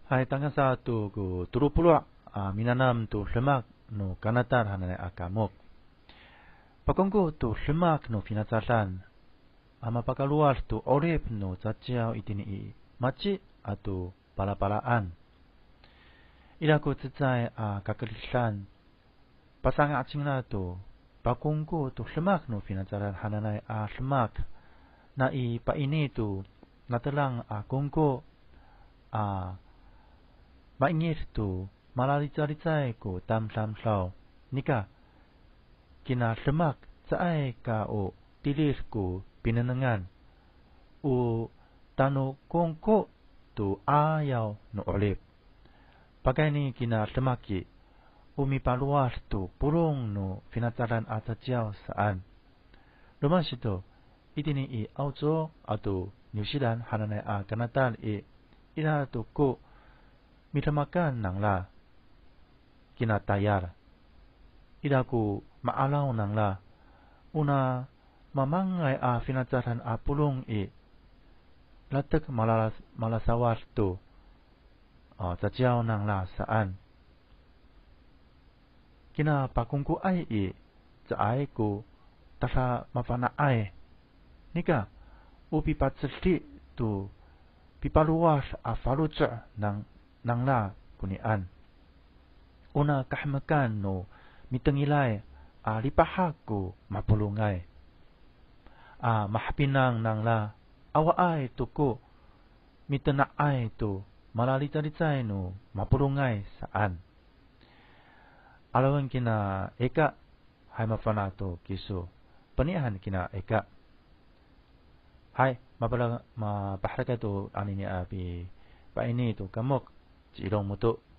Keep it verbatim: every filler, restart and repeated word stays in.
Hay, tangasa to ko tolo polo' a minanam to demak no kanatal hananay a kamok. Pakongko to demak no finacadan a mapakalowad to 'orip no caciyaw itini i maci ato palapalaan. Ira ko cecay a kakeridan, pasanga' cingra to pakongko to demak no finacadan hananay a demak, nai paini to natelang a kongko a maingid to malalicalicay ko tamdamdaw. Nika, kina demak caay ka o tilid ko pinengnengan, o tano kongko to 'ayaw no 'orip. Pakayni kina demak i, o mipalowad to polong no finacadan a caciyaw saan. Roma sato, itini i Awco ato Niwsilan hananay a kanatal i, ira to ko midemakan nangra kina tayal. Ira ko ma'araw nangra, ona mamangay a finacadan a polong i, latek malalas-, malasawad to a caciyaw nangra saan. Kina pakongkoay i, caay ko tada mafana'ay. Nika, o pipacedi to pipalowad a faloco' nang, nangra konian. Ona kahemekan no mitengilay a lipahak ko mapolongay a mahapinang nangra, awaay to ko mitena'ay to malalicalicay no mapolongay saan. 'Arawen kina eka, hay mafana' to kiso. Peni'an kina eka. Hay, mapala-, mapaherekay to anini a pipaini to kamok, ci Ilong Moto.